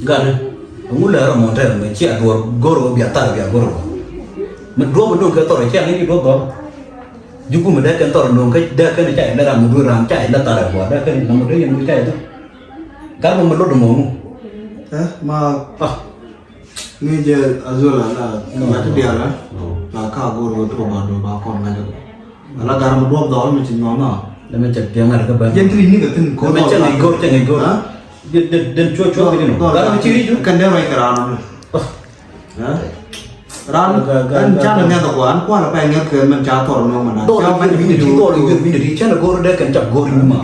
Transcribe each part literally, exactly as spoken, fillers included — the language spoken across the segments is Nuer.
Gat ni, ɛŋu lɛ rɔ mɔn tɛɛr mɛ cia duɔr go̱r wä bia thar bia go̱r wä. Mɛ duɔ̱p mi duɔ̱ŋ kɛ thɔr cia ŋäc duɔ̱p dhɔl. Jukumi dee kɛn thɔr duɔ̱ŋ kɛ dee kɛn ca ilɛ ram mi duɔ̱ŋ ram ca ilɛ thar ɛ bua dee kɛn nɔmɔ dee yɛn mi ca ilɛ. Gat mɛ mɛ lot mɔ ŋu. Ɛ ma. Ah. Ni jɛ Azola la, la ti dial la. La ka go̱r wä tuɔ ba do ba kɔn ŋa̱c. Ala gar mi duɔp dhɔl mi ci nyuɔn na. Dama cɛ piɛŋ ar kä bɛn. Jɛn ti ni ka tin ko. Dama cɛ ŋic go̱r, cɛ ŋic go̱r. Ha? Den, den, den cuɔ, cuɔ ki ni nɔ. Gar mi ci ri ju. Kan dee rɔy kɛ ran ni. Ha? Ran, kan ca na ŋɛth kua, an kua la pa ŋɛth kɛ mɛn ca thɔr nɔ mɛn. Dɔl, ca ba ni ni ti dɔl, ni ni ti cɛ na go̱r dee kan ca go̱r ni ma.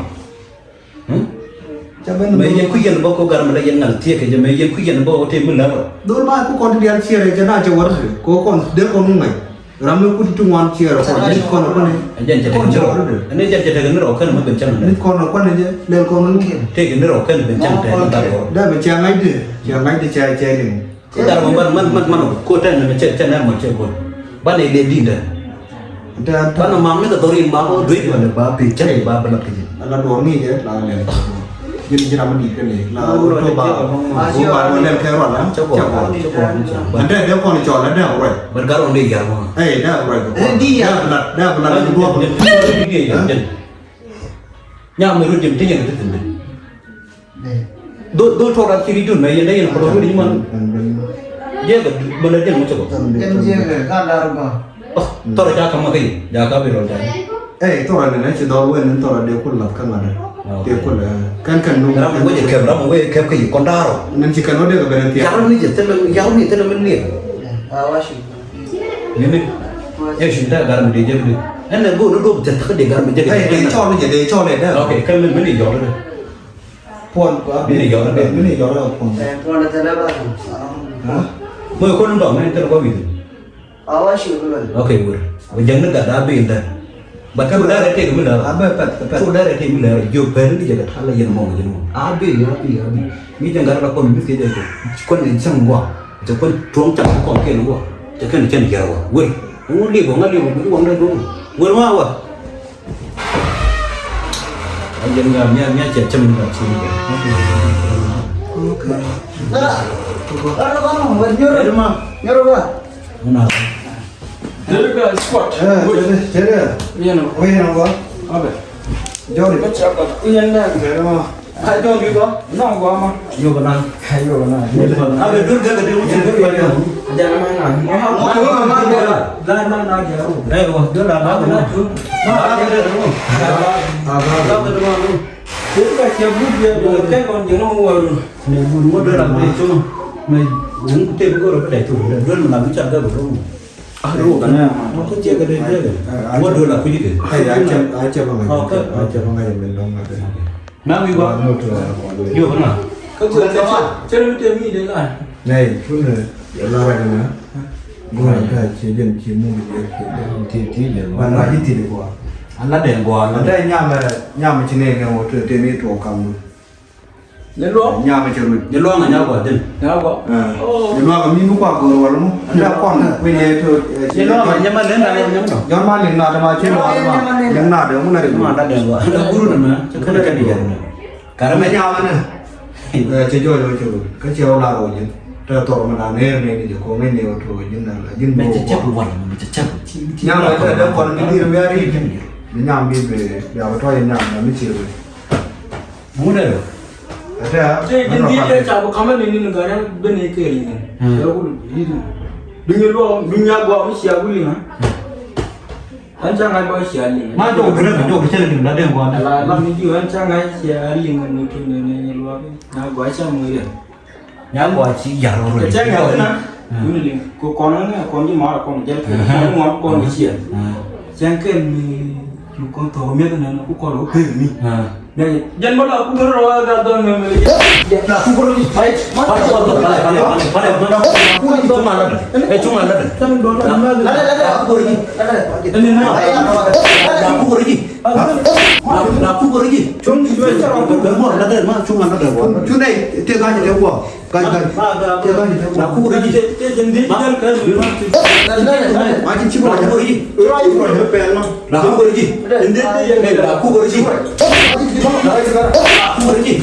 Mɛ yɛn kui̱ yɛn bä ko gar mɛ la yɛn ŋal thiek kɛ jɛ mɛ yɛn kui̱ yɛn bä ko te mi lɛ rɔ. Dhol ma ku kɔn dial ciɛ rɛ jɛ na jɛ wär ko kɔn de kɔn ŋuŋ ŋa̱c. Ram mi ku ti ŋuan ciɛ rɛ kɔn nit kɔn kɔn. Jɛn cɛ tek ni rɔ. Ɛn jɛn cɛ tek ni rɔ kɛn mɛ ben cɛn dɛ. Nit kɔn kɔn jɛ lɛl kɔn ŋuŋ kiɛ. Tek ni rɔ kɛn ben cɛn dɛ ni gat rɔ. Dɛ mɛ cɛ ŋa̱c de cɛ ŋa̱c de cɛ cɛ liŋ. Ci dar ma man man man man ko tɛn na cɛ cɛ na ma cɛ ko. Ba ne le din da. Ba na ma mi ka dorin ba ko dui ba ne ba pi cɛ ba ba la pi. La dor ni je la ne. Jin jin am di ke ne la to ba. Ko ba ko le ke ro la. Cɛ ko. Cɛ ko. Ande de ko ni cɔ la de ro. Ba gar on de ya ma. Eh de ro. Di ya. Da la da la do. Nyam ru jim ti jin ti tin. Dhol, dhol tuɔk rat ci ri dun mɛ yɛn dee yɛn kɔlɔ wini man. Jiɛk mɛ lɛ jɛn mɛ cɛ kɔ. Ɛn jiɛk ɛ ka lar ba. Thɔrɔ ca kama kɛ yɛ ja ka bi rɔ ja. Ɛ thɔrɔ ni na ci dhɔl wen ni thɔrɔ de kul lat ka ŋa de. De kul ɛ kɛn kɛn nu. Ram wɛ jɛ kɛp ram wɛ kɛp kɛ yi kɔn darɔ. Nin ci kɛn wä de kɛ bɛn tiɛ. Yar ni jɛ thilɛ yar ni thilɛ min ni. Ni ni. Ɛ shi da gar mi de jɛ bi. Ɛn na go ni do bi tɛ thak de gar mi jɛ. Ɛ de cɔl ni jɛ de cɔl ɛ da. Ok kɛn min min ni jɔl de. Puɔn kua. Bini yɔrɔ bɛ. Bini yɔrɔ puɔn. Ɛ puɔn tɛ lɛ ba. Mɔ kɔn dɔŋ mɛ tɛ kɔ bi. Awa shi kula. Ok wur. Wur jɛn ni gat a bi ndɛ. Ba tu lɛ rɛ tɛ mi lɛ. A bɛ pɛt pɛt. Tu lɛ rɛ tɛ mi lɛ. Jo pɛn ni jɛ ka tala yɛn mɔ jɛn mɔ. A bi a bi a bi. Mi jɛn gat la kɔn mi kɛ jɛ ko. Kɔn ni jɛn wa. Jɛ kɔn tuɔŋ ca kɔn kɛ ni wa. Jɛ kɛn jɛn yɛrɛ wa. Wur. Ŋun li bɔ ŋa li bɔ bi wang dɛ do. Wur ma wa. A jɛn ŋa mia mia cɛ cɛm ni ka ci ni. Ok. Ara ba no wa nyoro. Nyoro ba. Na. Jɛn ka sport. Eh, jɛn jɛn. Yɛn. Wai na ba. Abe. Jɔri. Yɛn na. Jɛn ma. Ka jɔn bi gɔ? Nɔŋ gɔ ma. Yogna. Yogna. A bɛ dur gɛ gɛ di wucin dur gɛ gɛ. Jana ma na. Ma ma ma ma. La na na jɛ ru. Ɛ wa dura na na. Ma ma ma. Dur ka cɛ bu bia bia kɛ kɔn jɛ nɔŋ wa ru. Ne bu mo dura bɛ tum. Ne bu te bu goro bɛ tum. Dur na bu ca gɛ bu. Ah, ro kana ma ko tiɛ ka de de. Mo do la kuji ke. Ai a cɛ a cɛ ba ngai. Ok. A cɛ ba ngai min dong ma de. Na wi ba. Mo to la ko de. Yo na. Ka ko ta ma. Cɛ mi te mi de la. Nai tun la ra na. Go ka ce jin ci mu de ke ti ti de. Ba na ji ti de ko. An la de ko. An da nya ma nya ma ci ne ne mo to te mi to kam. Ni luɔk? Nyam cɛ ruc. Ni luɔk ŋa nyam kua din. Nyam kua? Ni luɔk mi mi kua gor wal mu. Anda kɔn. Kui̱ ne to. Ni luɔk ŋa nyam ma lenda nyam no. Jɔn ma ling na dama ci luɔk ma. Ling na de mu na de. Ma da de wa. Da guru na ma. Cɛ kɛn kɛn yar na. Kara ma nyam na. Cɛ jɔ jɔ cɛ ruc. Ka cɛ wala ro jin. Ta tɔr ma na ner ne ni jɛ ko ŋa ne wa to jin na la jin. Ma cɛ cɛ wal ma cɛ cɛ. Nyam ma da kɔn ni dir mi ari. Ni nyam bi be ya ba to nyam na mi cɛ ruc. Ŋun ɛ rɔ. Ɛ tɛ a. Tɛ jin di tɛ ca bi kamɛ ni ni gari bɛ ni kɛ ni. Kɛ wulu yi ni. Dunya luɔ dunya gua mi sia wuli na. An ca ŋa ba sia ni. Ma jɔ gɛrɛ ka jɔ kɛ cɛ ni la den gua. La la mi di an ca ŋa sia li ni ni tu ni ni luɔ. Na gua ca mu yɛ. Nya gua ci yar ro. Kɛ cɛ ŋa na. Wuni liŋ ko kɔn ŋa kɔn di mara kɔn jɛl kɛ kɔn ŋa kɔn cia. Cɛn kɛ mi mi kɔn tɔgɔ mi kɛ nɛn ku kɔn ro pek mi. Jɛn bala ku ro wa ga dɔn mi mi. Na ku kɔn di. Pai. Pale pale pale pale pale. Ku di tuma la. Eh tuma la. Tuma la. Na ku kɔn di. Ni na. Na ku kɔn di. Na ku kɔn di. Tuma la. Na ku kɔn di. Tuma la. Gai, gai. Gai, gai. Na ku kuri ji. Ma ci ci ma ku kuri ji. Na ku kuri ji. Inde, na ku kuri ji. Na ku kuri ji.